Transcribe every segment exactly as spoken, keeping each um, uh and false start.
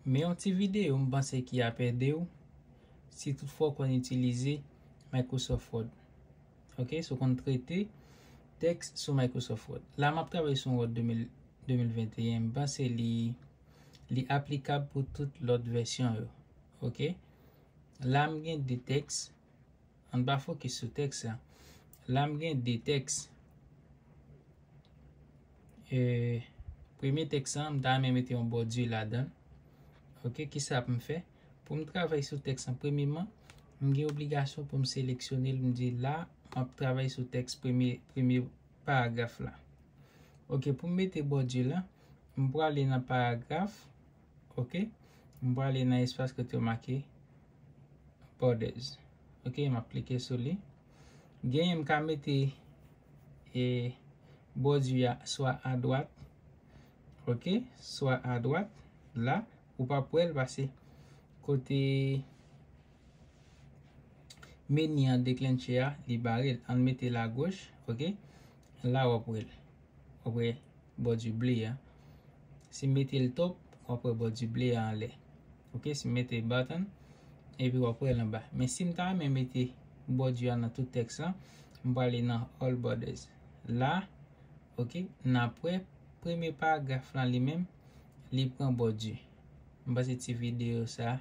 Men yon ti videyo m panse ki ap ede w si toutfwa w konn itilize Microsoft Word. Ok, si w konn trete tèks sou Microsoft Word. La m ap travay sou Word de mil, de mil venteyen, m panse li, li aplikab pou tout lòt vèsyon yo. Ok, la m gen de tèks, ann pa fokis sou tèks la. La m gen de tèks. E, premye tèks lan, m ta renmen mete yon bòdi ladan l. Ok, kisa pou m fè? Pou m travay sou tèks lan, premyeman, m gen obligasyon pou m seleksyone l. M di la, m ap travay sou tèks premye, premye paragraf la. Ok, pou m mete bòdi lan, m prale nan paragraf. Ok, m prale nan espas kote yo make borders. Ok, m ap klike sou li. Genyen m ka mete e, bòdi a swa adwat. Ok, swa adwat. La, ou p ap wè l pase kote meni an deklenche a, li bare l. Ann mete l agoch. Ok, la w ap wè l. W ap wè bòdi ble a. Si m mete l top, w ap wè bòdi ble a anlè. Ok, si m mete button, epi w ap wè l anba. Men si m ta renmen mete bòdi a nan tout tèks lan, m prale nan all borders. La, ok, n ap wè premye paragraf lan li menm, li pran bòdi. M panse ti videyo sa,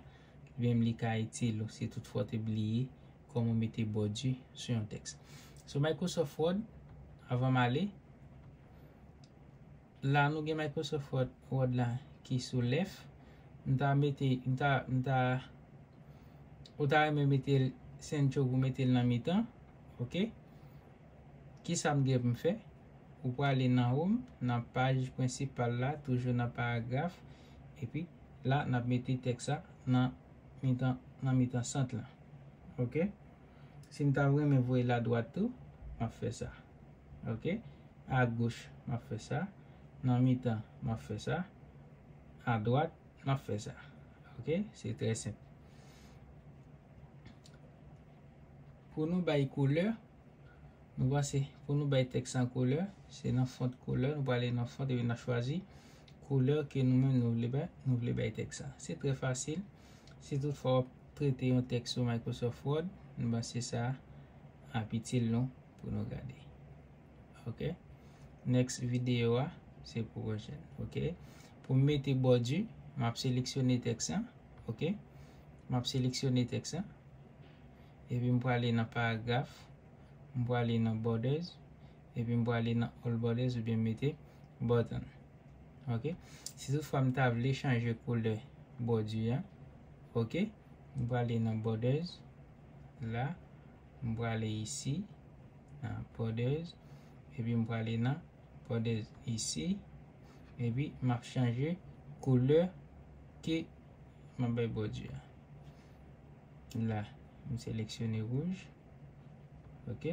li menm li ka itil ou si toutfwa w te bliye kòman w mete bòdi sou yon tèks. Sou Microsoft Word, anvan m ale, la nou gen Microsoft Word, Word la ki sou left. M ta mete, m ta, m ta, ou ta renmen mete l sentro pou mete l nan mitan. Ok. Kisa m gen pou m fè? Ou prale nan home, nan paj prensipal la, toujou nan paragraf. Epi la, n ap mete tèks la nan mitan, nan mitan sant lan. Ok? Si m ta renmen voye l adwat tou, m ap fè sa. Ok? Agoch, m ap fè sa. Nan mitan, m ap fè sa. Adwat, m ap fè sa. Ok? Se trè senp. Pou nou bay koulè, nou panse pou nou bay tèks lan koulè, se nan font koulè, nou prale nan font epi n ap chwazi koulè ke nou menm nou vle bay, nou vle bay tèks lan. Se trè fasil. Si toutfwa w ap trete yon tèks sou Microsoft Word, nou panse sa ap itil nou pou nou gade. Ok? Next videyo a, se pou pwochèn. Ok? Pou m mete bòdi, m ap seleksyone tèks lan. Ok? M ap seleksyone tèks lan. Epi m prale nan paragraf. M prale nan borders. Epi m prale nan all borders oubyen m mete button. Ok? Si toutfwa m ta vle chanje koulè bòdi a, ok? M prale nan borders. La, m prale isi, nan borders. Epi m prale nan borders isi. Epi m ap chanje koulè ke m ap bay bòdi a. La, m seleksyone wouj. Ok.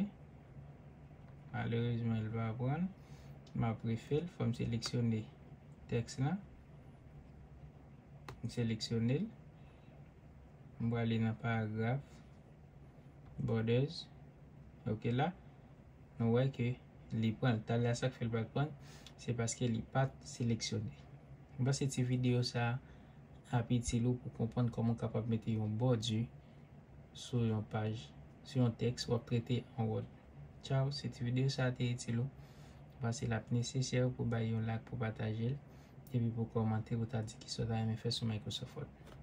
Malerezman, l pa pran. M ap refè l. Fò m seleksyone tèks lan. M seleksyone l. M prale nan paragraf. Borders. Ok, la, nou wè ke li pran l. Talè a, sa k fè l pa t pran l, se paske li pa t seleksyone. M panse ti videyo sa a ap itil ou pou konprann kòman w kapab mete yon bòdi sou yon paj, sou yon tèks w ap trete an Word. Tchaw, si ti videyo sa a te itil ou, m panse l ap nesesè pou bay yon like, pou pataje l, epi pou kòmante, pou ta di kisa w ta renmen fè sou Microsoft Word.